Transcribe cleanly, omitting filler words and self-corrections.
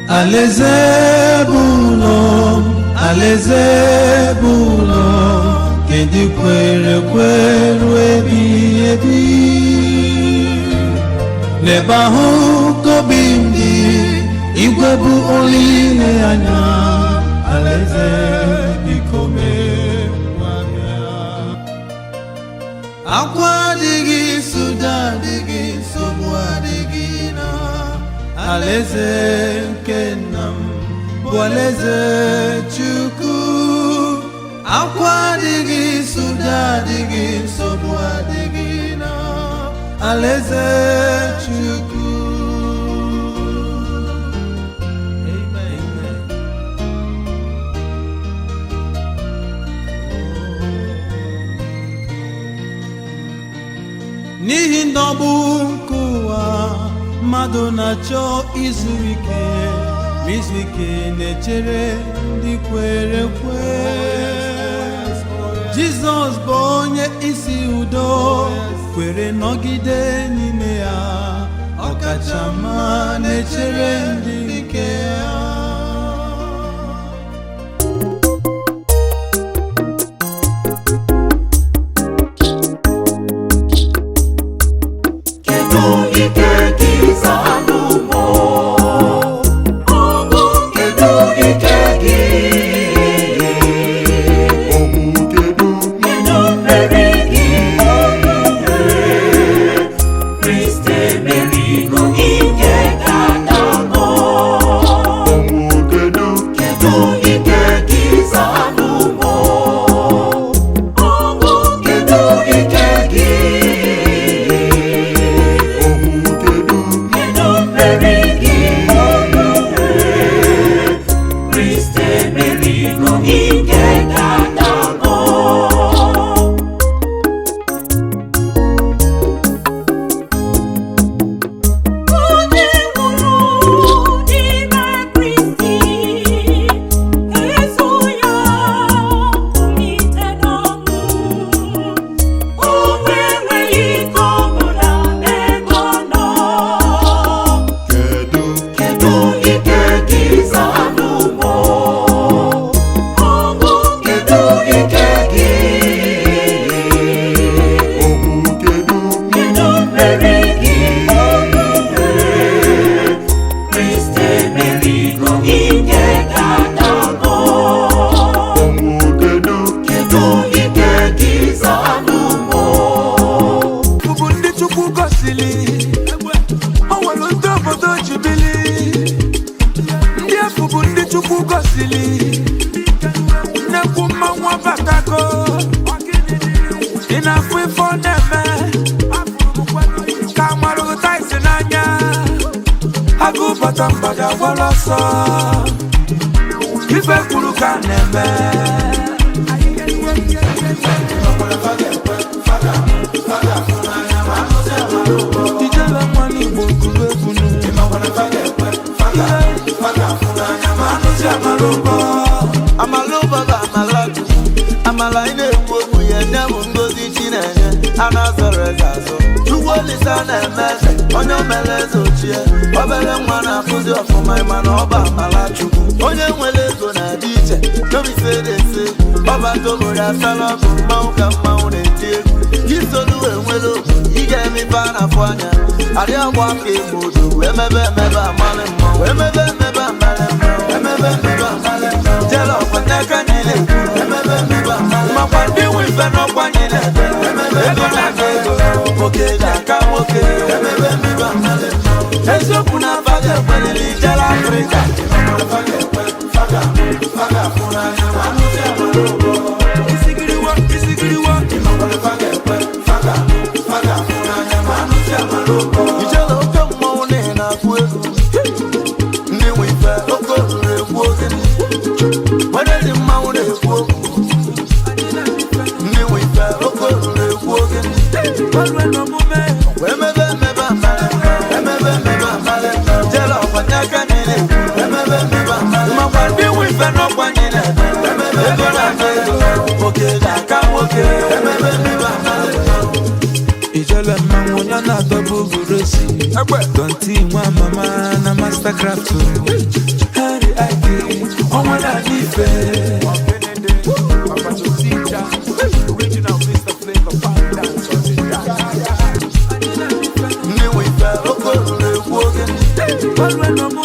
Alaeze bụ ụlọ m, alaeze bụ ụlọ nke ndị kwere ekwe ruo ebighị ebi. N'ebe ahụ ka obi m dị, igwe bụ olile anya. Alaeze, biko mee ngwa bịa. Akwa adịghị, suda adịghị, nsogbu adịghị na alaeze nke nna m bụ alaeze Chukwu. Akwa adịghị, suda adịghị, nsogbu adịghị na alaeze Chukwu. Amen. N'ihi ndọgbu nke ụwa, mmadụ na-achọ izu ike, ma izu ike na-echere ndị kwere ekwe. Jizọs bụ onye isi udo, kwere nọgide n'ime ya, ọkachama na-echere ndị nke ya. Kedu ike gị zanụ mụ? Ọṅụ, kedu ike gị? Kedu mmeri gị? Kristi emerigo, ike ga-adagọ. Kedu ike gị zanụ mụ? Ọṅụ, kedu ike gị? Kedu mmeri gị? Kristi emerigo, ike ga-adagọ. Onye nwụrụ n'ime Kristi ga-eso ya kulite n'ọnwụ. O enweghị ike ọbụla n'ebe ọ nọ. Kedu ike gị zanụ mụ? Ọṅụ, kedu ike gị? Kedu mmeri gị? Kristi emerigo, ike ga-adagọ. Kedu ike gị zanụ mụ? Bụ ndị Chukwu gosili, o nwere ndị obodo ji bili. Ndị efu bụ ndị Chukwu gosili. Nnekwu mmanwụ abatago. Ị na-afụ ife ọ na-eme ka marụta isi n'anya. Agụ bata mgbada gbara ọsọ. Ife kwuru ka a na-eme. Ijele nwa n'Igbo gụrụ egwu nụ. Amala ụbaba, amala chukwu, amala ị na-ekwu okwu ya nye bụ ngozi chi na-enye a na-azọrọ eze azọ. Chukwu Olise na-eme eze, onye omere eze ochie, obere nwa na-akụzi ọfụma. Ịma na ọba amala chukwu, onye nwere ego na-adị iche n'obisedese. Ọba toboro asala ọkụ mmanwụ ka mmanwụ na-eti egwu. Isolu enwere obodo ị ga-eme ife a na-afụ anya adị agba aka egbu odo. Emebe emebe amalị mmanwụ, emebe emebe amalị mmanwụ, emebe emebe amalị mmanwụ. Jere ọkwa n'aka niile, emebe emebe amalị makwa ndị nwe ife n'ọkwa niile. Emebe ego na-aka ego, nwoke ga-aka nwoke. Emebe emebe amalị mmanwụ, eziokwu na afa ga-ekweriri jere Afrịka. Isigiriwa, isigiriwa. Ijele oke mmọnwụ n'ihi na-akụ egwu. Ndị nwe ife oke oruru ekwu oge nwere mmanwụ na-ekwu okwu. Ndị nwe ife oke oruru ekwu oge. Olue n'omume. Emebe emebe amalị, emebe emebe amalị. Jere ọkwa n'aka niile, emebe emebe amalị makwa ndị nwe ife n'ọkwa niile. Emebe ego na-aka ego, nwoke ga-aka nwoke. Emebe emebe amalị. Ijele mmanwụ onye na-adọba uguru esi. Tonti nwa mama na Mastercraft. Ọnwa na n'ife. Ndị nwe ife oke oruru egwu oge. Olue n'omume.